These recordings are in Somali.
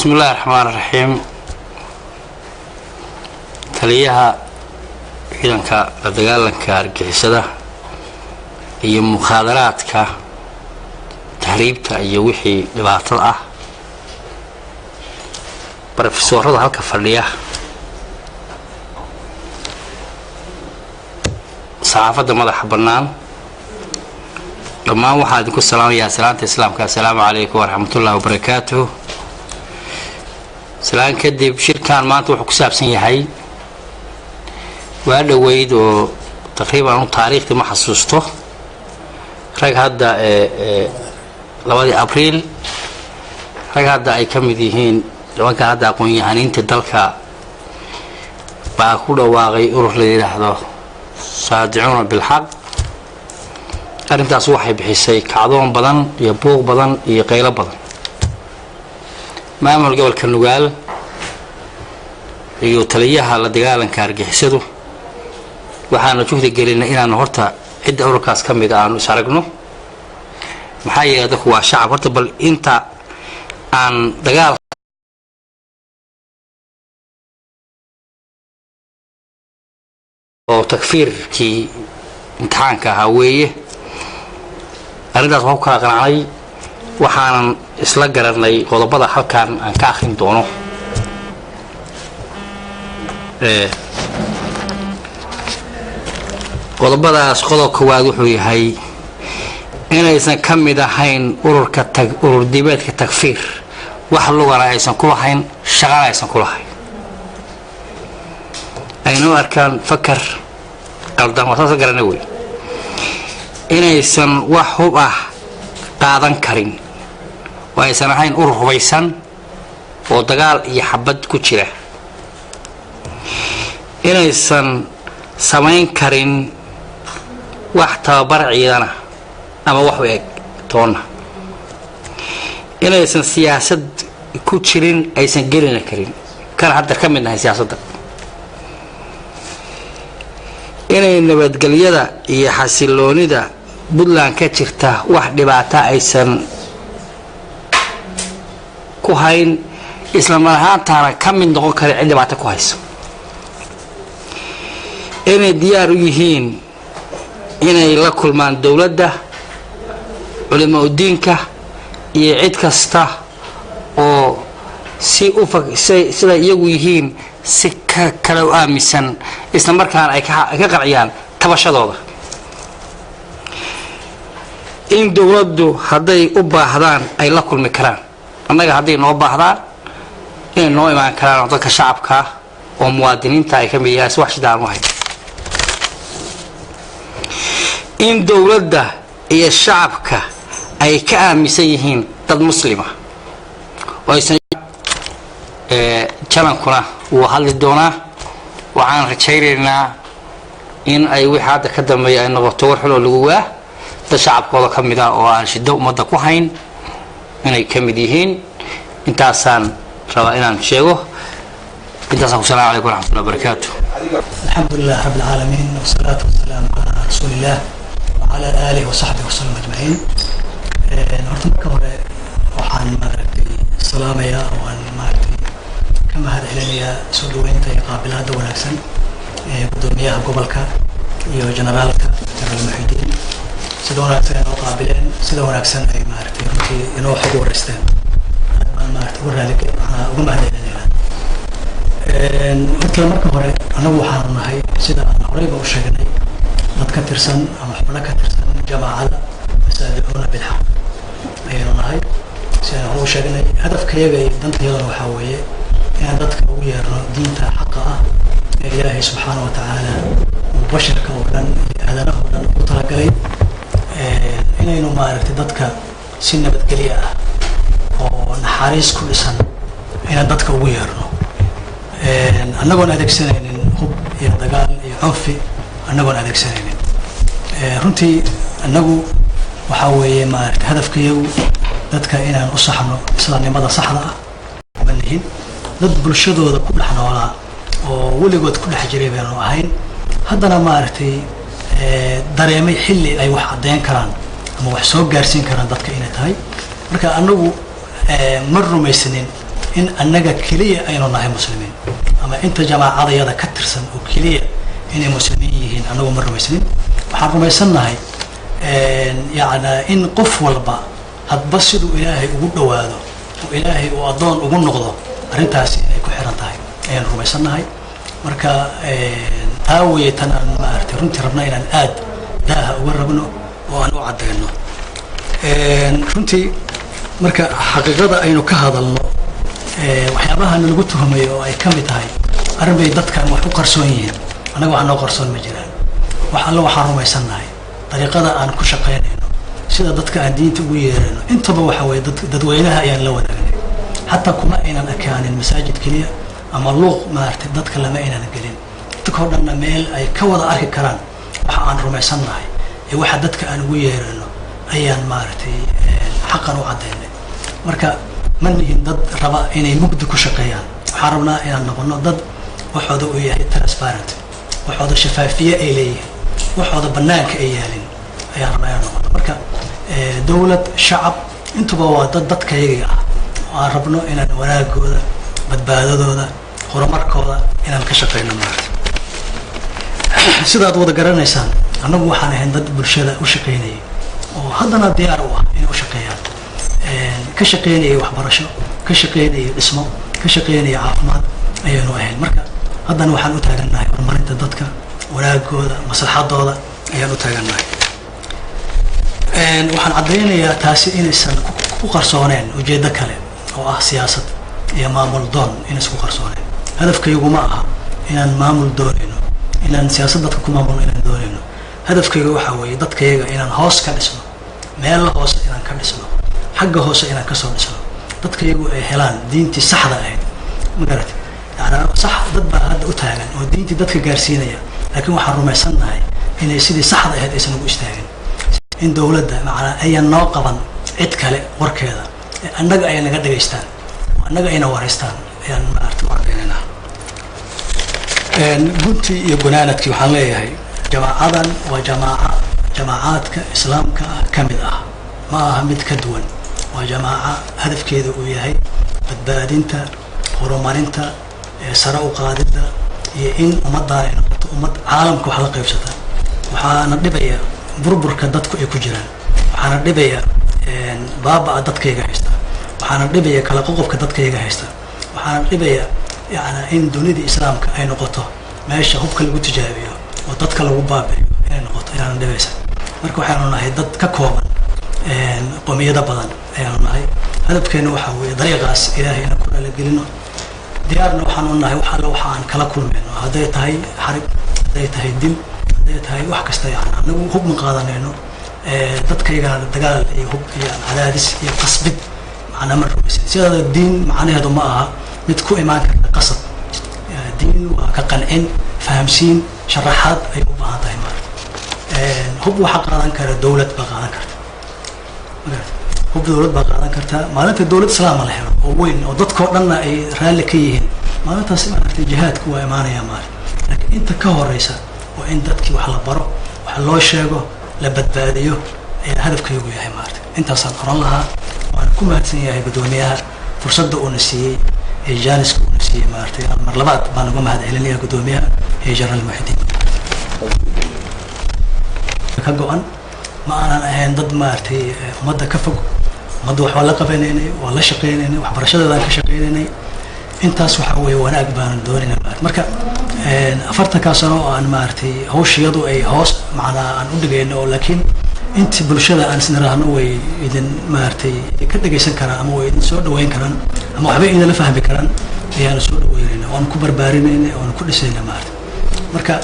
Bismi Illaahi Raxmaan Raxiim. Taliyaha ciidanka la dagaalanka argixisada iyo mukhaadaraadka, tahriibta iyo wixii dhibaatada ah, brofesoorada halka fadhiya, saxaafadda madaxa bannaan, dhammaan waxaa idinku salaamayaa salaanta Islaamka: assalaamu calaykum waraxmatullahi wabarakaatuh. Salaan kadib, shirkan maanta wuxuu ku saabsan yahay waa dhoweyd oo taqriiban u taariikhdii ma xasuusto, rag hadda 2dii Abriil, rag hadda ay ka mid yihiin nimankan hadda aqoon-yahaniinta dalka baa ku dhawaaqay urur la yidhaahdo Saadicuuna Bilxaq. Arrintaas waxay bixisay kacdoon badan iyo buuq badan iyo qaylo badan. Maamul gobolka Nugaal iyo taliyaha la dagaalanka argixisadu waxaanu juhdi gelinay inaanu horta cidda ururkaas ka mid a aanu is aragno. Maxaa yeelay, dadku waa shacab. Horta bal inta aan dagaal oo takfiirkii imtixaanka ahaa weeye. Arrintaas waan ku kala qanacnay, waxaanan isla garanay qodobada halkan aan ka akrin doono. Qodobadaas qodob koowaad wuxuu yahay inaysan ka mid ahayn ururka urur diimeedka Takfiir, wax lugana aysan ku lahayn, shaqana aysan ku lahayn, ayna u arkaan fakar qaldan. Waa saasa garana wey. Inaysan wax hub ah qaadan karin oo aysan ahayn urur hubaysan oo dagaal iyo xabad ku jira. Inaysan samayn karin wax tababar ciidana ama wax u eg toonna. Inaysan siyaasad ku jirin, aysan gelina karin, kana hadda ka mid nahay siyaasadda. Inay nabadgelyada iyo xasiloonida Puntland ka jirta wax dhibaata aysan ku hayn, isla mar ahaantaana ka mid noqon karin cid dhibaato ku hayso. Inay diyaar u yihiin inay la kulmaan dowladda, culimaa udiinka iyo cid kasta oo si siday iyagu yihiin si ka kale u aaminsan, isla markaana ay ka qanciyaan tabashadooda. In dowladdu hadday u baahdaan ay la kulmi karaan, annaga hadday noo baahdaan inay noo imaan karaan, oo dadka shacabkaa oo muwaadiniinta ay ka mid yahaan si wax shidaan u hay. In dowladda iyo shacabka ay ka aaminsan yihiin dad muslima oo aysan. Janankuna wuu hadli doonaa. Waxaan rajaynaynaa in ay wixii hadda ka dambeeya ay noqoto war xun oo lagu waa dad shacabkooda ka mid ah oo aan shiddo ummadda ku hayn inay ka mid yihiin. Intaasaan rabaa inaan sheego. Intaasaan ku. Salamu calaykum waraxmatullahi wabarakaatu. الحمد لله رب العالمين، والصلاة والسلام على رسول الله وعلى آله وصحبه وسلم أجمعين. Horta marka hore waxaan maaragtay salaamayaa oo aan maaragtay ka mahad celinayaa soo dhaweynta iyo qaabilaada wanaagsan ee guddoomiyaha gobolka iyo generaalka, Jenaraal Muxidiin, sida wanaagsan ay noo qaabileen, sida wanaagsan ay maaragtay runtii inoo xog wareysteen. Aad baan maaragtay uga raali waxaan uga mahad celinaynaa. Horta marka hore annagu waxaanu nahay, sida aan horeyba u sheegnay, dad ka tirsan ama xubno ka tirsan jamaacada Masaadicuuna Bilxaq ayaynu nahay. Si aan hore u sheegnay, hadafkayaga iyo dantayaduna waxaa weeye inaan dadka ugu yeerno diinta xaqa ah ee Ilaahay subxaana wa tacaala uu basharka oo dhan iyo aadanaha oo dhan ugu talagalay. Inaynu maaragtay dadka si nabadgelyo ah oo naxariis ku dhisan inaan dadka ugu yeerno, annagoon adeegsanaynin hub iyo dagaal iyo cunfi, annagoon adeegsanaynin. Runtii annagu waxaa weeye maaragtay hadafkayagu dadka inaan u saxno islaamnimada saxda ah. Ma nihin dad bulshadooda ku dhex noolaa oo weligood ku dhex jiray baynu ahayn, haddana maaragtay dareemay xilli ay wax caddeyn karaan ama wax soo gaarsiin karaan dadka inay tahay. Marka annagu ma rumaysanin In annaga keliya aynu nahay muslimiin ama inta jamaacadayada ka tirsan oo keliya inay muslimiin yihiin, annagu ma rumaysnin. Waxaan rumaysannahay yacna in qof walba hadba siduu Ilaahay ugu dhowaado oo Ilaahay uu addoon ugu noqdo, arrintaasi inay ku xiran tahay ayaan rumaysannahay. Marka taa weye tan aan maaragtay runtii rabna inaan aad daaha uga rabno oo aan u caddayno runtii. Marka xaqiiqada aynu ka hadalno, waxyaabaha nalagu tuhumayo oo ay ka mid tahay arrin bay dadkan wax u qarsoon yihiin, annaga wax noo qarsoon ma jiraan. Wax alle waxaan rumaysannahay dariiqada aan ku shaqaynayno, sida dadka aan diinta ugu yeerayno, intaba waxa weye dad dadweynaha ayaan la wadaagnay. Xataa kuma aynan ekaanin masaajid keliya ama luuq, maaragtay, dadka lama aynan gelin. Dadka oo dhanna meel ay ka wada arki karaan waxa aan rumaysannahay iyo waxa dadka aan ugu yeerayno ayaan maaragtay xaqan u caddaynay. Marka ma nihin dad raba inay mugdi ku shaqeeyaan. Waxaan rabnaa inaan noqono dad waxooda uu yahay transparent, waxooda shafaafiye ay leeyihiin, waxooda banaanka ay yaalin ayaan rabnaa inaan noqono. Marka dowlad, shacab, intuba waa dad dadkayaga ah oo aan rabno inaan wanaagooda, badbaadadooda, horumarkooda inaan ka shaqeyno. Maaragta sidaad wada garanaysaan, annagu waxaan ahayn dad bulshada u shaqeynayay oo haddana diyaar u ah inay u shaqeeyaan, ka shaqeynayay waxbarasho, ka shaqeynayay dhismo, ka shaqeynayay caafimaad ayaynu ahayn. Marka haddana waxaan u taagannahay horumarinta dadka, wanaagooda, maslaxadooda ayaan u taagannahay. Waxaan caddaynayaa taasi inaysan ku qarsooneen ujeeddo kale oo ah siyaasad iyo maamul doon, inaysan ku qarsooneen. Hadafkaygu ma aha inaan maamul doonayno, inaan siyaasad dadka ku maamulno inaan doonayno. Hadafkayga waxaa weeye dadkayaga inaan hoos ka dhisno, meel hoose inaan ka dhisno, xagga hoose inaan kasoo dhisno, dadkayagu ay helaan diintii saxda ahayd. Ma garatay? Yani sax dad baa hadda u taagan oo diintii dadka gaarsiinaya, laakiin waxaan rumaysannahay inay sidii saxda ahayd aysan ugu istaagin, in dowladda macnaa ayan noo qaban cid kale warkeeda, annaga ay naga dhagaystaan, annaga ayna wareystaan ayaan maaragta u cadaynaynaa. Guntii iyo gunaanadkii waxaan leeyahay, jamaacadan waa jamaaca jamaacaadka islaamka ah ka mid ah, ma aha mid ka duwan. Waa jamaaca hadafkeeda uu yahay badbaadinta, horumarinta, sare u qaadidda iyo in ummaddan ay noqoto ummad caalamka wax la qaybsata. Waxaana dhibaya burburka dadku ay ku jiraan, waxaana dhibaya baaba'a dadkayga haysta, waxaana dhibaya kala qoqobka dadkayga haysta, waxaana dhibaya yani in dunida islaamka ay noqoto meesha hubka lagu tijaabiyo oo dadka lagu baabi'iyo inay noqoto ayaana dhibaysa. Marka waxaanu nahay dad ka kooban qomiyado badan ayaanu nahay. Hadafkeena waxaa weeye dariiqaas Ilaahay inaan ku dhalagelino. Diyaarna waxaan u nahay wax alle waxa aan kala kulmayno, hadday tahay xarig, hadday tahay dil, hadday tahay wax kasta. Yani anagu hub ma qaadanayno, dadkaygana dagaal iyo hub iyo cadaadis iyo qasbid macnaa ma rumaysan. Sidaada diin macnaheedu ma aha mid ku imaan karta qasab. Diin waa ka qancin, fahamsiin, sharaxaad ay u baahan tahay. Maarata hub waxaa qaadan kara dowlad baa qaadan karta, hub dowlad baa qaadan karta. Maalinta dowlad islaama la helo oo weyn oo dadkao dhanna ay raalli ka yihiin, maalintaas maaragtay jihaadku waa imaanaya maarata. Laakiin inta ka horeysa waa in dadkii wax la baro, wax loo sheego, la badbaadiyo ayaa hadafkaygu yahay maarata. Intaasaan oran lahaa. Waan ku mahadsan yahay guddoomiyaha fursadda uuna siiyey ee jaaniska uuna siiyey maaragtay. Mar labaad baan uga mahad celinaya guddoomiyaha iyo Jenaraal Muxidiin. Ka go-an ma aanan ahayn dad maaragtay ummadda ka fog. Ummadda wax waa la qabanaynay, waa la shaqeynaynay, waxbarashadeedaan ka shaqeynaynay. Intaas waxaa weeye wanaag baanan doonayna maarata. Marka 40-kaa sano oo aan maaragtay hawshiyadu ay hoos macnaa aan u dhigayno, oo laakiin intii bulshada aan isniraahno way idin maaragtay idinka dhegaysan karaan ama way idin soo dhaweyn karaan ama waxbay idinla fahmi karaan ayaanu soo dhaweynayna, waanu ku barbaarinayna, waanu ku dhisayna maarata. Marka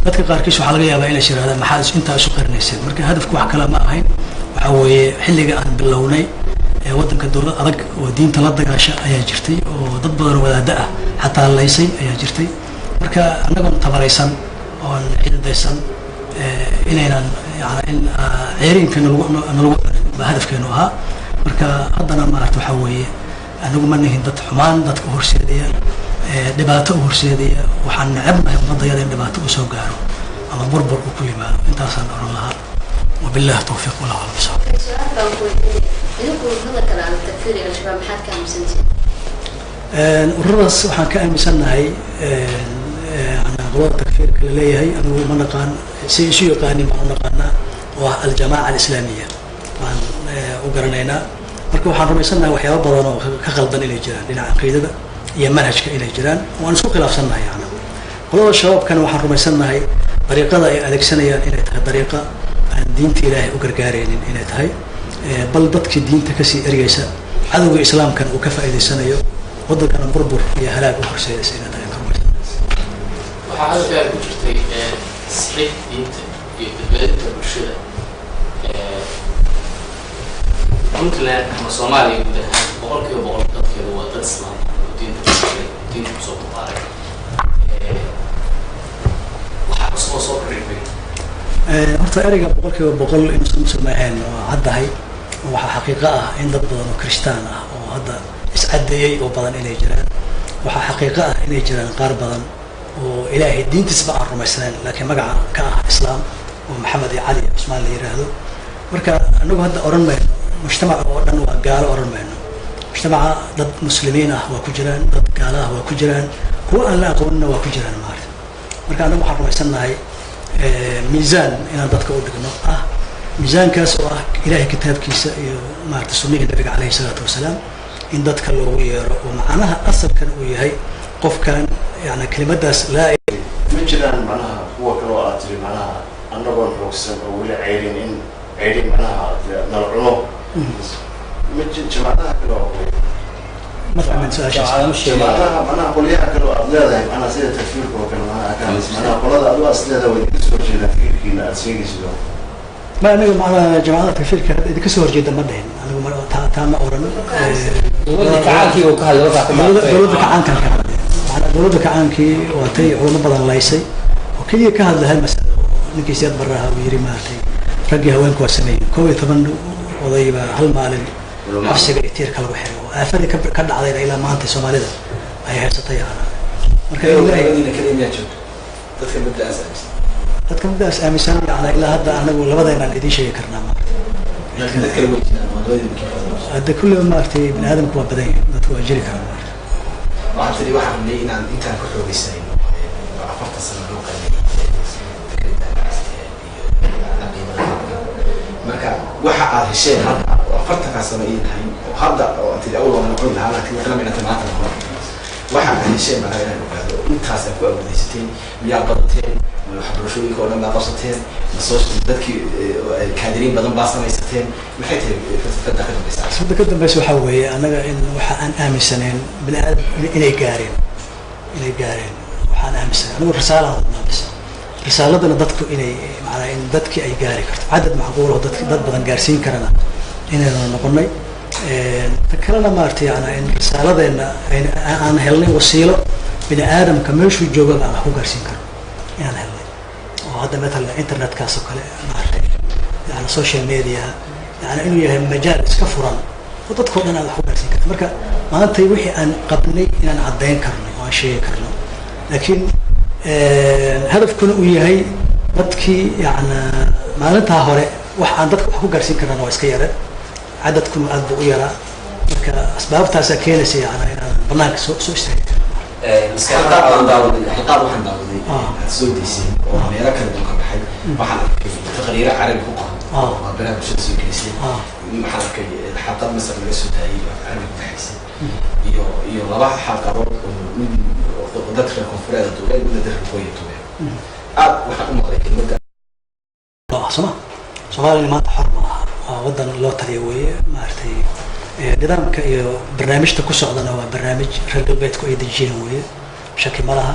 dadka qaarkiis waxaa laga yaabaa inay yirahdaan maxaad intaa isu qarinayseen? Marka hadafku wax kale ma ahayn, waxaa weeye xilliga aan bilownay ee waddanka dowlad adag oo diinta la dagaasha ayaa jirtay oo dad badan oo wadaaddo ah xataa laysay ayaa jirtay. Marka annagoon tabaraysan oon xididaysan inaynan yani in ceeriinka nalagu nalagu cunin baa hadafkeenu ahaa. Marka haddana maarata waxaa weeye anagu ma nihin dad xumaan dadka u horseedaya, dhibaato u horseedaya. Waxaan necebnahay ummaddayada in dhibaato uu soo gaaro ama burbur uu ku yimaado. Intaasaan oran lahaa. Wabillahi tawfiiq, wallahu aclam bisawab. Su-aal baan ku weydiinaya: idinku ururada kale aan Takfiir iyo Al-Shabaab maxaad ka aaminsantihiin? Ururadaas waxaan ka aaminsannahay qolada takfiirka la leeyahay, anigu ma naqaan si isu yaqaanin baan u naqaanaa, oo ah Aljamaaca Alislaamiya baan u garanaynaa. Marka waxaan rumaysannahay waxyaaba badan oo ka qaldan inay jiraan dhinaca caqiidada iyo manhajka inay jiraan, waan isku khilaafsannahay. Yani qolada Shabaabkana waxaan rumaysannahay dariiqada ay adeegsanayaan inay tahay dariiqa aan diinta Ilaahay u gargaaraynin inay tahay, bal dadkii diinta kasii ergeysa, cadowga Islaamkana uu ka faa'iidaysanayo, waddankana burbur iyo halaag u horseedaysa inay tahay ka rumaysannahay. Waxaa hadalkaaga ku jirtay sixid diinta iyo badbaadinta bulshada Puntland ama Soomaaliya guud ahaan. 100% dadkeedu waa dad Islaam oo diinta ku jiray, diinta kusoo barbaaray. Waxaa cusub oo soo kordhigay? Horta ereyga 100% inuusan Muslim ahayn waa caddahay. Waxaa xaqiiqo ah in dad badan oo Kristaan ah oo hadda iscadeeyey oo badan inay jiraan. Waxaa xaqiiqo ah inay jiraan qaar badan oo Ilaahay diintiisba aan rumaysnayn, laakiin magaca ka ah Islaam, oo Maxamed iyo Cali iyo Cusmaan la yiraahdo. Marka anagu hadda odhan mayno mujtamaca oo dhan waa gaalo, odhan mayno. Mujtamaca dad Muslimiin ah waa ku jiraan, dad gaalo ah waa ku jiraan, kuwa aan la aqoonina waa ku jiraan, maarata. Marka anagu waxaan rumaysannahay miisaan inaan dadka u dhigno ah, miisaankaas oo ah Ilahay kitaabkiisa iyo maarata sunnihii Nabiga caleyhi salaatu wasalaam, in dadka loogu yeero oo macnaha asalkan uu yahay qofkan yani kelimadaas laa Ma jiraan macnaha kuwa kale oo aad tiri macnaha annagoon xoogsan oo weli ceyrin in ceyrin macnaha nala cuno? Ma jir jamaacadaha kale oo Ma fahmin su-aashaas. Jamaacadaha macnaha qolyaha kale oo aad leedahay macnaha sida takfiirka oo kale, macnaha ka hadlaysa, macnaha qolada adigo aad leedahay way idinka soo horjeedaan fikirkiina aad sheegaysid oo Ma aniga macnaha jamaacada takfiirka hadda idinka soo horjeeda ma dhihin anigu, ma taa ma oran. Dowladda kacaankii uu ka hadlay markaa ku dowladda kacaankan ka hadlay. Macnaa dowladda kacaankii waa tay culamo badan laysay oo keliya ka hadlay hal masalo, ninkii Siyaad Barraha uu yiri maaragtay raggii haweenku waa sameeyeen. 11 oday baa hal maalin xabsiga iyo tiirka lagu xiray, oo aafadii ka dhacdayna ilaa maanta Soomaalida ay haysatay. Yana marka Ilaahay labadiina kaliya miyaa joogto dadka mabda'aas aaminsan? Dadka mabda'aas aaminsan yana ilaa hadda anagu labadeenaan idiin sheegi karnaa, maaragtay. Laakiin dad kale way jiraan oo labadiina kii Hadda kulli maaragtay bini aadamku waa badan yahay, dadku waa jiri karaa, maaragtay. Waxaan tiri waxaan rabnay inaan intaan ku xoogaysanayno oo 40 sano loo qalinay fikraddaas iyo caqiidada. Marka waxa aad hesheen hadda oo 40-kaa sano idin hayn oo hadda oo aad tiri awal waa noqon lahaa, laakiin waxna micnata maanta noqon, waxa aad hesheen baa inaan ogaado oo intaas aad ku awoodaysateen. Miyaa badateen? Ma waxbarashooyinka oo dhan baa qabsateen? Ma soo dadkii kaadiriin badan baa samaysateen? Maxay tahay falsafada ka dambaysa? Sababta ka dambaysa waxaa weeye annaga in waxa aan aaminsanayn bini aadam inay gaareen waxaan aaminsanayn anigu risaalaan wadnaa bas, risaaladana dadku inay macnaa in dadkii ay gaari karto cadad macquul oo dadki dad badan gaarsiin karana inaynu noqonay. Ta kalena maaragtay yana in risaaladeenna aan helnay wasiilo bini aadamka meeshuu joogaba aan wax ku gaarsiin karo inaan helnay, oo hadda matalan internetkaas oo kale, maaragtay yani social media, yani inuu yahay majaal iska furan oo dadkao dhan aad wax ku gaarsiin karto. Marka maanta wixii aan qabnay inaan caddayn karno oo aan sheegi karno, laakiin hadafkuna uu yahay dadkii yani maalintaa hore wax aan dadka wax ku gaarsiin karnana waa iska yare, cadadkuna aad buu u yaraa. Marka asbaabtaasaa keenaysa yani inaan banaanka soo istaagi karno. Xalqaad baan daawaday, xalqaad waxaan daawaday aad soo deysay oo meelo kala duwan ka baxay. Waxaan arkay taqriiro Carabi ku qoran oo baraha bulshada soo gelisay. Waxaan arkay xalqad Masar laga soo daayay oo Carabi ku baxaysay iyo laba xalqadood oo mid dadka reer koonfureed duubeen, midna dadka waqooyi duubeen. Aad waxaan u maqlay kelmadda ah soma Soomaaliyana maanta xor ma aha, waa wadan loo taliya weeye, maaragtay. Nidaamka iyo barnaamijta ku socdana waa barnaamij reer galbeedku ay dejiyeen weeye, shaki ma laha.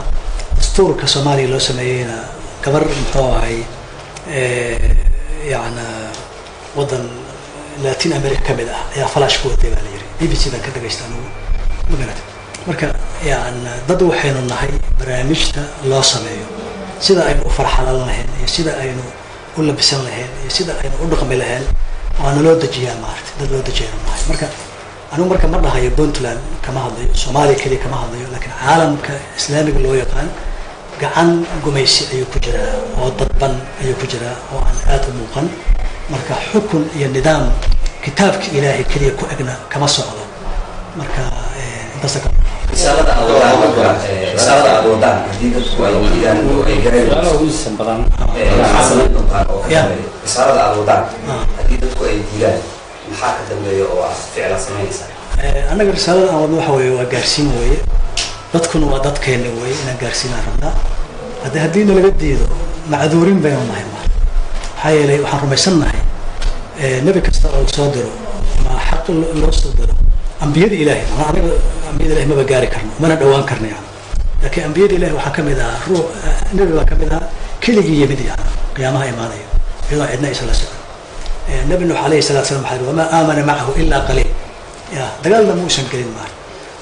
Dastuurka Soomaaliya loo sameeyeyna gabar muxuu ahay yacna wadan Latin America ka mid ah ayaa falash ku waday baa la yiri, BBC baan ka dhagaysta anigu, ma garat. Marka yani dad waxaynu nahay barnaamijta loo sameeyo, sida aynu u farxalan lahayn iyo sida aynu u labisan lahayn iyo sida aynu u dhaqmi lahayn waana loo dejiyaa, maaragtay, dad loo dejiyaynu nahay. Marka anigu marka ma dhahayo Puntland kama hadlayo, Soomaaliya keliya kama hadlayo, laakiin caalamka Islaamiga loo yaqaan gacan gumaysi ayuu ku jiraa oo dadban ayuu ku jiraa oo aan aada u muuqan. Marka xukun iyo nidaam kitaabka Ilaahay keliya ku egna kama socdo. Marka intaasa ka Risaalada aad wadaan marka, risaalada aad wadaan haddii dadku ay diidaan oo ay garan, maxaa samayn doontaan oo ka dambeeya? Risaalada aad wadaan haddii dadku ay diidaan, maxaa ka dambeeya oo aad ficla samaynaysaa? Annaga risaalada aan wadno waxa weeye waa gaarsiin weeye, dadkuna waa dadkeena weeye, inaan gaarsiinaan rabnaa. Haddi haddii nalaga diido, macduurin baynu nahay mar, maxaa yeelay waxaan rumaysannahay nebi kasta oo lasoo diro ama xaq loo soo diro, ambiyada Ilaahay, manaa anaga ambiyada Ilahay maba gaari karno, mana dhawaan karno yani, laakiin ambiyada Ilahay waxaa kamid ahaa ruux nebi baa kamid ahaa keligii yimid, yani qiyaamaha imaanaya iyadoo cidna aysan la socon. Nabi Nuux calayhi salatu salam waxaa yihi: "Wamaa aamana macahu ilaa qaliil." Ya dagaalna muusan gelin maar.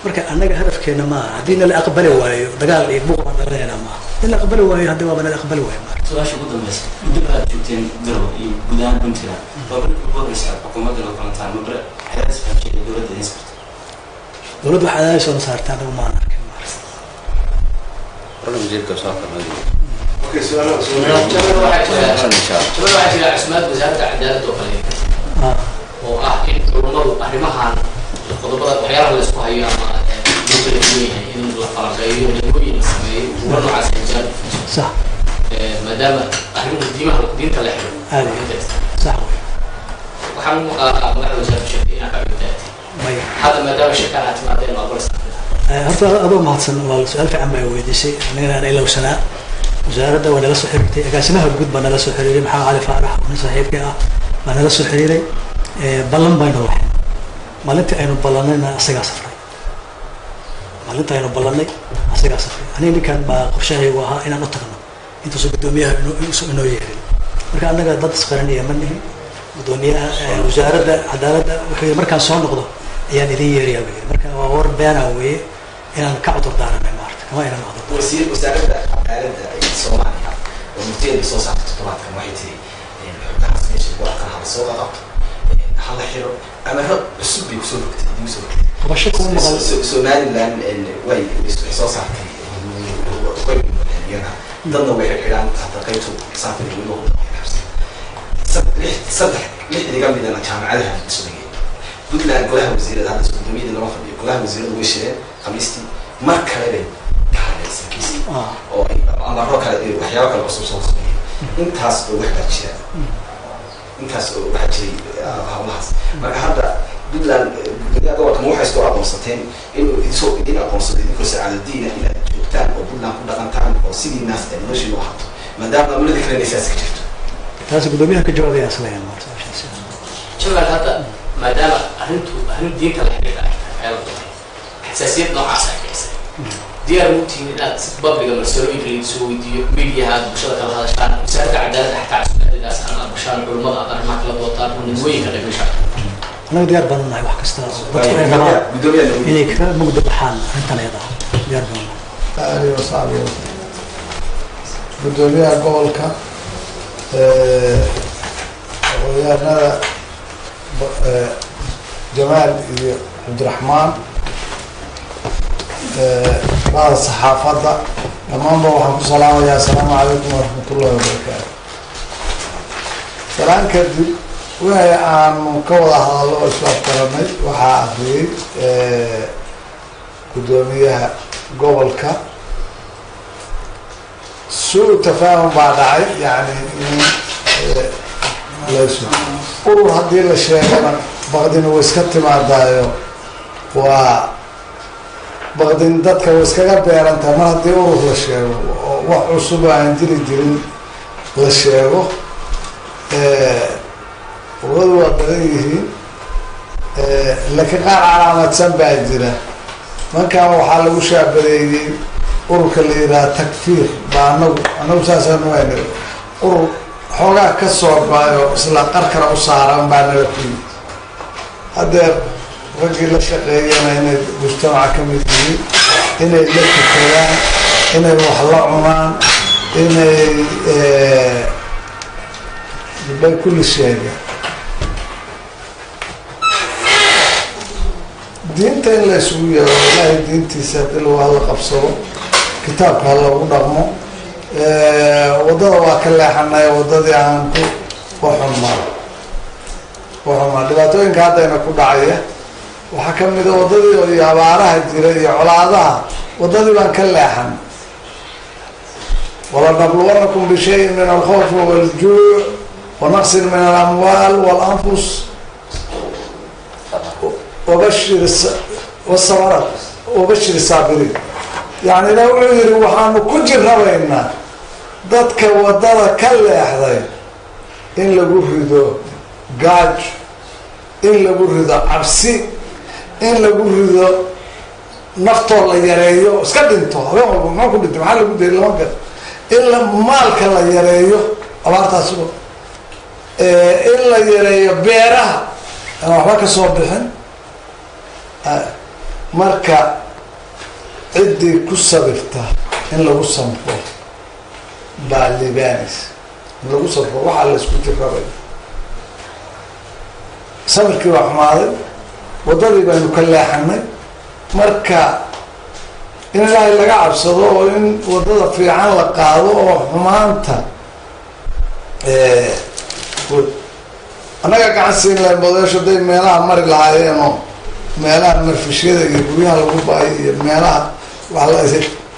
Marka annaga hadafkeena maaha haddii nala aqbali waayo dagaal iyo buuq baan dhalinayna, maaha. Haddii la aqbali waayo, haddi waaba nala aqbali waayo maar. Su-aasha ugu dambeysa: muddo baad joogteen Garowe iyo guud ahaan Puntland, waa markii ugu horreysa aad xukuumadda la kulantaan, ma bare xeeras fahamshay ee dowladda idin saartay? Dowladdu wax cadaadis oo na saarta anagu maan arkin maar. Okay, su'aalaha Jabal, waxaa jira cusmaad wasaaradda cadaaladda oo kale oo ah in culummadu arrimahan qodobada, waxyaalaha la isku hayo ama loo kala duwan yahay, in la falanqeeyo, degmooyin la sameeyo, kuwa noocaas ay wasaaradda maadaama arrimuhu diimaha diinta la xiro. Aad iyo sax wey. Waxaan u maqlaa madaxda wasaaradda sheegtay inaa ka cudurdaartay. Maya. Hadda maadaama shirkaan aad timaadeen, waa aqbalaysaa? Horta adoo mahadsan walaal, su-aal fiican baa weydiisay, anigana aan ilowsanaa. Wasaaradda waa nala soo xiriirtay, agaasimaha guud baa nala soo xiriiray, Maxamed Cali Faarax oo nin saaxiibkii ah baa nala soo xiriiray. Ballan baynu lahayn. Maalintii aynu ballanayna asagaa safray, maalinta aynu ballanay asagaa safray. Aniga ninkan baa qorshahaygu ahaa inaan u tagno intuusan guddoomiyaha inoo yeerin. Marka annaga dad isqaranaya ma nihin. Guddoomiyaha wasaaradda cadaaladda wuxuu yidhi: "Markaan soo noqdo ayaan idin yeerayaa," buu yidhi. Marka waa war beena weeye inaan ka cudur daaranay, maarata, kama inaan cudur. Wasiir, wasaaradda cadaaladda ee Soomaaliya oo murtiyada soo saartay toddobaadkan waxay tiri xubnahaas meesha lagu arkan hala soo qaqabto, hala xiro, amaro cusub bay kusoo rogtay, idigu soo rogtay. Qabasho kuma maqal. Somaliland way soo saartay, way iyana dadna way xidhaan, hata qaybtu saafir weliba ku xabsi. Saddex lixdii ka midana jaamacadaha isu dhigay. Puntland golaha wasiirada hadda gudoomiyada lama fadhiyo, golaha wasiiradu way shireen Khamiistii, mar kale bay ka hadleen sarkiisi oo ay amaro kale iyo waxyaabo kale cusub soo sameeyeen. Intaas oo wax baa jira, intaas oo waxaa jiray hawlahaas. Marka hadda Puntland gudoomiyaha gobolka ma waxay isku aqoonsateen inuu idinsoo idin aqoonsado idinkoo sacaadadiina inaad joogtaan oo Puntland ku dhaqantaan oo sidii naas ay noloshiinu ahaato, maadaama maamuladii kalena saas ka jirto? Taas guddoomiyaha ka jawaabaya isleeyahay maarata su-aashaasi. Jabal, hadda maadaama arrintu arrin diinta la xiriirta ay tahay, waxyaala badan xasaasiyad noocaas ay kicisay, diyaar ma utihiin inaad si public-ga masalooyinka laydin soo weydiiyo, mediaha aad bulshada kala hadashaan, wasaaradda cadaaladda xataa cusmaadadaas ama aad gashaan, culummada aad arrimaha kala dootaan oo nadwooyinka qayb gashaan? Annaga diyaar baanu nahay wax kasta oo dadku ay rabaan Gudoomiyaha inay ka mugdi baxaan arrintan ayada ah, diyaar baanu nahay. آله وصحبه وسلم. Gudoomiyaha gobolka, aqoonyahanada Jamaal iyo Cabdiraxmaan, bahda saxaafadda, dhammaanba waxaan ku salaamayaa: asalaamu calaykum waraxmat ullahi wabarakaatu. Salaan kadib, wixii aanu ka wada hadallo oo isku afgaranay waxaa akriyey guddoomiyaha gobolka. Suu tafaahum baa dhacay, yani in laysu urur haddii la sheegana baqdina way iska timaadaayo, waa baqdin dadka way iskaga beerantahay. Mar haddii urur la sheego oo wax cusub aan jiri jirin la sheego, ururadu waa badan yihiin, laakiin qaar calaamadsan baa jira. Markaan waxaa lagu shaabadeeyey ururka la yidhaha Takfiir baa anagu saasaan wayna urur xoogaa ka soo go-ay oo isla qarkana u saaran baa nala ku yimid. Haddeer raggii la shaqeeyana inay mujtamaca ka mid yihiin, inay la tukadaan, inay wax la cunaan, inay bay kulli sheegeen. Diinta in la isugu yeero, Ilaahay diintiisa hadii lagu hadla qabsado, kitaabka ha lagu dhaqmo. Waddada waa ka leexanay, waddadii aan ku waxunmaa waxunmaa dhibaatooyinka haddayna ku dhacaya. Waxaa ka mid a waddadii iyo abaaraha jira iyo colaadaha, waddadii baan ka leexan. Walanabluwannakum bishayin min alkhawfi waljuuc wanaqsin min alamwaal walanfus wabashir wasamaraat wabashir saabiriin. Yani ilah wuxuu yihi waxaanu ku jirabaynaa dadka waddada ka leexday in lagu rido gaajo, in lagu rido cabsi, in lagu rido naftoo la yareeyo, iska dhinto habeen walba, muxuu ku dhintay, maxaa lagu dayay, lama gar, in la maalka la yareeyo abaartaas, in la yareeyo beeraha aan waxba kasoo bixin. Marka ciddii ku sabirta in lagu samro baa liibaanaysa, in lagu samro waxaa la isku jirabay. Samirkii baa xumaaday, waddadii baynu ka leexanay. Marka in ilaahay laga cabsado oo in waddada fiican la qaado oo xumaanta annaga gacan siin lahayn odayaashu haday meelaha mari lahaayeenoo meelaha marfishyada iyo guryaha lagu ba-ay iyo meelaha wax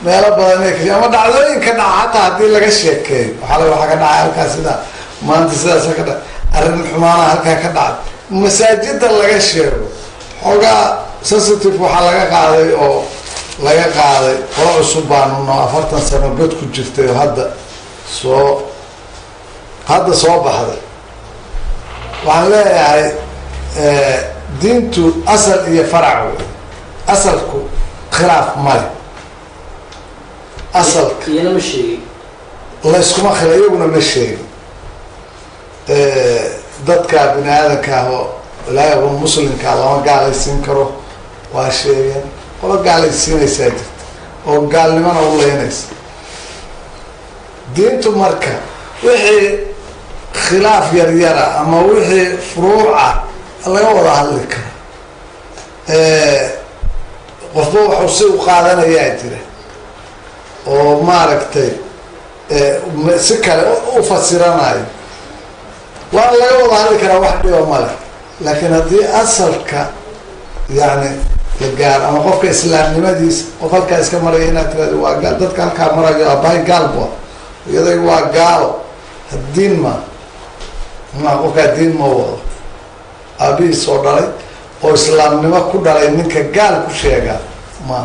meelo badan inay ama dhacdooyinka dhaca hataa haddii laga sheekeeyo, waxaa la waxaa ka dhacay halkaa sidaa, maanta sidaasa ka dhaca, arrin xumaanaha halkaa ka dhacay, masaajida laga sheego xoogaa sensitive waxaa laga qaaday oo laga qaaday qolo cusub baanu noo 40 sano god ku jirtay oo hadda soo baxday. Waxaan leeyahay diintu asal iyo farac wey. Asalku khilaaf male, asalka iyana ma sheegin, layskuma khila, iyaguna ma sheegin. Dadka bini aadanka ah oo ilaahay aba muslimkaa lama gaalaysiin karo, waa sheegeen. Qolo gaalaysiinaysaa jirta oo gaalnimana u leynaysa diintu. Marka wixii khilaaf yaryara ama wixii furuuca laga wada hadli karo, qofba waxuu si u qaadanayaa jira oo maaragtay si kale u fasiranayo, waana laga wada hadli karaa, wax dhiba male. Laakiin haddii asalka yani la gaaro ama qofka islaamnimadiisa, qof halkaa iska maraya inaad tirahdo waa gaal, dadka halkaa marayo abahay gaal bu iyaday waa gaalo, diin ma ma qofkaa diin ma wado, aabihiis oo dhalay oo islaamnimo ku dhalay ninka gaal ku sheegaa ma.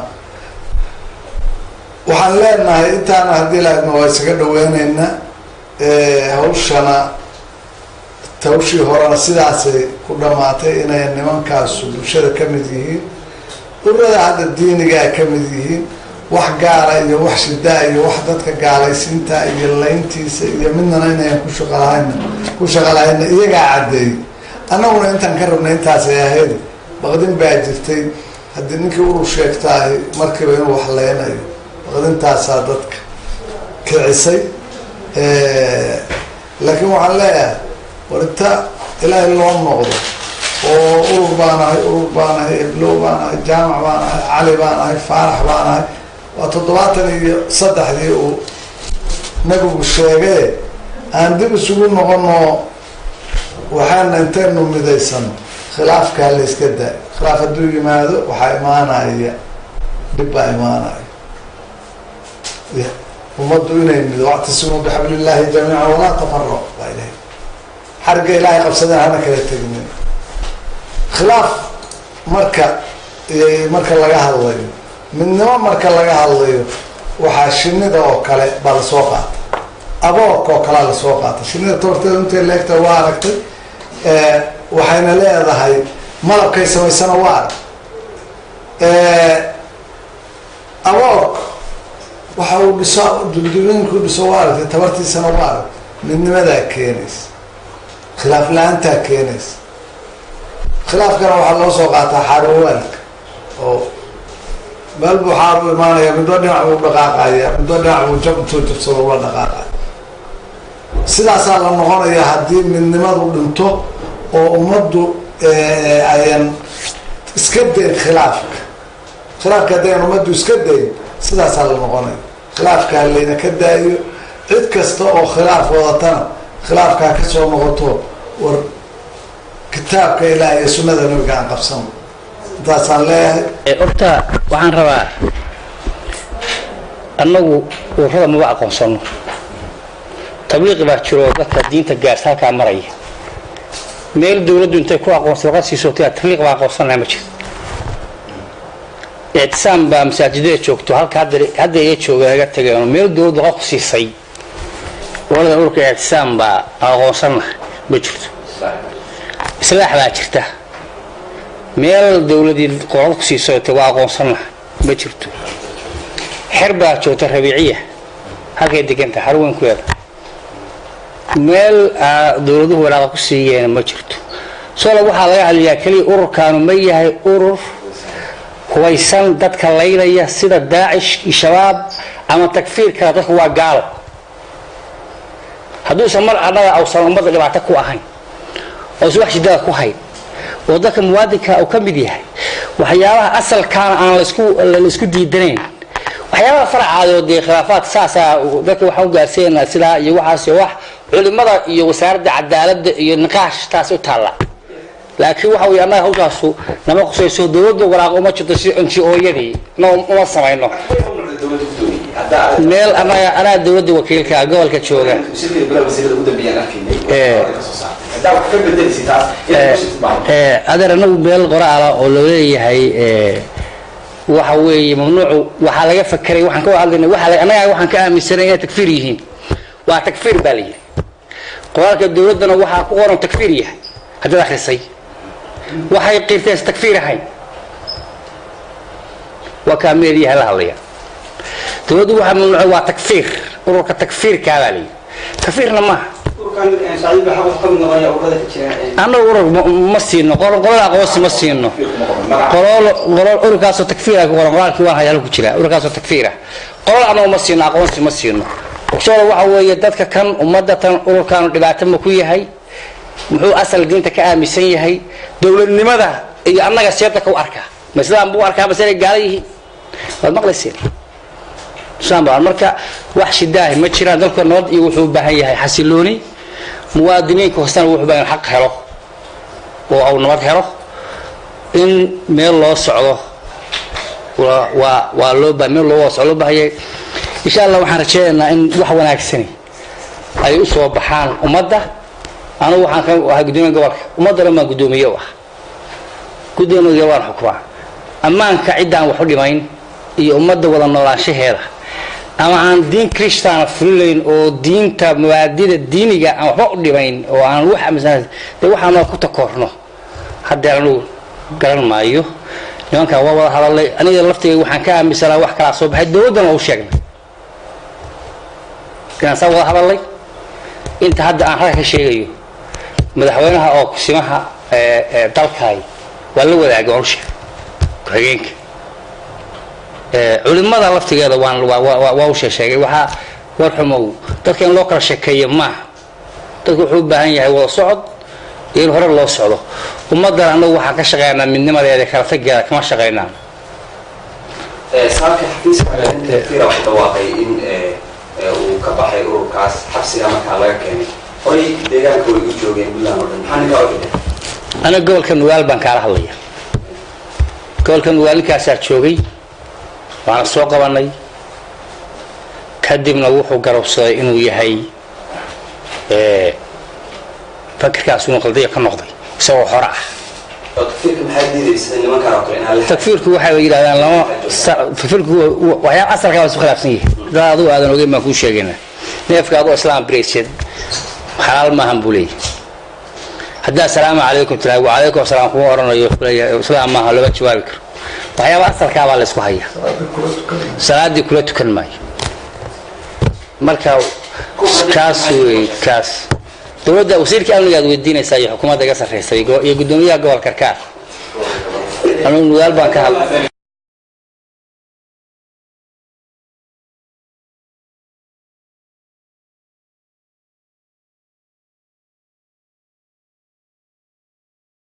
Waxaan leenahay intaana haddii lahaydna waa isaga dhaweyneynaa hawshana. Tawshii horena sidaasay ku dhamaatay inay nimankaasu bulshada ka mid yihiin, ururada hadda diinigaa ka mid yihiin, wax gaara iyo wax shidaa iyo wax dadka gaalaysiinta iyo layntiisa iyo midnana inayan ku shaqalahayna ku shaqalahayna iyagaa caddeeyey. Annaguna intaan ka rabnay intaasay ahayd. Baqdin baa jirtay haddii ninkii urur sheegtaahi markiiba inuu wax leynayo, baqdintaasaa dadka kicisay. Laakiin waxaan leeyahay war inta ilaahay loo noqdo oo urur baan ahay, urur baan ahay, eblow baan ahay, jaamac baan ahay, cali baan ahay, faarax baan ahay, waa 73dii uu nabigu sheegay, aan dib isugu noqono, waxaana intaynu midaysano khilaafkaa la iska daayo. Khilaaf hadduu yimaado waxaa imaanaya dhib baa imaanaya. Ummaddu inay mido, wactasimuu bixablillaahi jamiica walaa tafaraq baa ilahay, xarigga ilaahay qabsadeen hana kala teginin. Khilaaf marka marka laga hadlayo, midnimo marka laga hadlayo, waxaa shinida oo kale baa lasoo qaata, aboorka oo kalea lasoo qaata. Shinida tabarteeda intay leegta waa aragtay, waxayna leedahay malabkay samaysana waa arag. Aboorka waxa uu dhiso dubdubinku dhiso waa aragtay, tabartiisana waa arag. Midnimadaa keenaysa, khilaaf la-aantaa keenaysa. Khilaafkana waxaa loo soo qaataa xaarowaalka oo meel buu xaar u imaanaya, midba dhinac buu dhaqaaqaya, midba dhinac buu jab intuu jabsado ula dhaqaaqaya. Sidaasaa la noqonaya haddii midnimadu dhinto oo ummaddu ayan iska dayn khilaafka. Khilaafka haddayan ummaddu iska dayn, sidaasaa la noqonaya. Khilaafka halayna ka daayo, cid kasta oo khilaaf wadatana khilaafkaa kasoo noqoto, war kitaabka ilaah iyo sunnada nabiga aan qabsano. Intaasaan leeyahay. Horta waxaan rabaa, annagu ururada maba aqoonsano. Tabliiqi baa jiro oo dadka diinta gaarsa halkaa maraya. Meel dawladdu intay ku aqoonsa warqad siiso tiyaa tabliiq baa aqoonsanaya ma jirto. Ictisaam baa masaajidada joogto halka hadda iga jooga iga tageen, meel dawladdu warqad ku siisay olada ururka ictisaam baa aqoonsana ma jirto. Islaax baa jirta, meel dawladii qorad ku siiso te waa aqoonsana ma jirto. Xer baa joogta Rabiiciya, halkay deganta xarun ku yaal, meel dawladuhu waraaqa ku siiyeen ma jirto. Solo waxaa laga hadlayaa keliya ururkaanu ma yahay urur hubaysan dadka laynaya sida Daacish iyo Shabaab ama takfiirka, dadku waa gaalo. Hadduusan mar annaga ausan ummadda dhibaato ku ahayn oo wax shidada ku hayn oo dadka muwaadinka uu ka mid yahay, waxyaabaha asalkaana aan laisku diidanayn, waxyaabaha faracaadoo dee khilaafaad saasaa dadka waxaan u gaarsiinaynaa sidaa iyo waxaas iyo wax culimada iyo wasaaradda cadaaladda iyo niqaash taas u taalla. Laakiin waxa weeye annaga hawshaasu nama khusayso. Dawladda waraaq uma jirto si NGO-yadii uma samayno meel. Annaga anaa dawladda wakiilka gobolka jooga. Adeer, anagu meel qoraala oo loo leeyahay waxa weeye mamnuucu waxaa laga fakeray, waxaan ka hadlaynay waxa annaga waxaan ka aaminsanay inay takfiir yihiin. Waa takfiir baa la yidhi qoraalka dawladdana, waxaa ku qoran takfiir yahay. Haddaad akhrisay waxay qirteen takfiir ahayn, waa kaa meediyaha la hadlaya. Dawladdu waxaa mamnuucay waa takfiir, ururka takfiirkaa baa la yidhi, takfiirna maaha. Annagu urur ma siino, qolada aqoonsi ma siino. Qolol ururkaasoo takfiira ku qoran qoraalkii waan hayaalo ku jira, ururkaasoo takfiira qolol annagu ma siino, aqoonsi ma siino. Solo waxa weeye dadka kan ummadda tan ururkaanu dhibaato ma ku yahay, muxuu asal diinta ka aaminsan yahay, dowladnimada iyo annaga seebta ka u arkaa, ma islaam buu arkaa mase inay gaala yihiin? Waad maqlayseen islaan baa. Marka wax shidaahi ma jiraan. Dalka nabad iyo wuxuu u baahan yahay xasilooni, muwaadiniinka hoostana wuxuu baahan xaq helo oo uu nabad helo. In meel loo socdo waa loo meel loo socdo loo baahan yahay. Insha Allah waxaan rajaynaynaa in wax wanaagsani ay u soo baxaan ummadda. Anugu waxaan ka ahay guddoomiye gobolka, ummadda dhan baan guddoomiye u ah, guddoomiye waan xukumaa. Ammaanka ciddaan wax u dhimayn iyo ummadda wada noolaanshaheeda ama aan diin krishtaana fulilayn oo diinta mabaadida diiniga aan waxba u dhimayn oo aan wax aaminsan dee waxaanoo ku takoorno haddeer anugu garan maayo. Nimankan waa wada hadalnay, aniga laftayga waxaan ka aaminsanaa wax kalaa soo baxay, dawladdana waa u sheegnay inaan saa wada hadalnay. Inta hadda aan ragga ka sheegayo, madaxweynaha oo kusimaha dalkaay waa la wadaagay, waan u sheegay ku-xigeenka, culimada laftigeeda waan waa u sheegay. Waxaa war xumow dadka in loo kala sheekeeyo maaha. Dadku wuxuu u baahan yahay wada socod iyo in hore loo socdo. Ummaddan annagu waxaan ka shaqeynaa midnimadeeda, kala tageeda kama shaqeynaa. Saabka xafiiska takfiira waxay dhawaaqay in uu ka baxay ururkaas xabsiga markaa laga keenay. Horay deegaanka way u joogeen Puntland oo dhan, maxaa ninkaa u xidhay? Aniga gobolka Nugaal baan kaala hadlaya. Gobolka Nugaal ninkaasaa joogay, waana soo qabanay. Kadibna wuxuu garabsaday inuu yahay fakirkaas inuu qaldaya ka noqday isagoo xore ah. Oo takfiirka maxaa diidaysa nimankaan oo kale inaan la Takfiirku waxay yidhahdaan lama takfiirku waxyaaba asalka waa isku khilaafsan yihiin. Dad adigu aadan ogeyn baan kuu sheegaynaa. Neefka adoo islaam biraysid xalaal maahan buu leeyahay. Haddaa asalaamu calaykum tirahay, wacalaykum asalaam kuma oranayo, kuleeyahay islaam maaha, looma jawaabi karo. Waxyaaba asalkaa baa la isku hayaa, salaadii kula tukan maayo. Marka kaas wey kaas dowladda wasiirka amniga aad weydiinaysaa iyo xukuumadda iga sarreysa iyo guddoomiyaha gobolka Karkaar. Anugu Nugaal baan ka hadlay.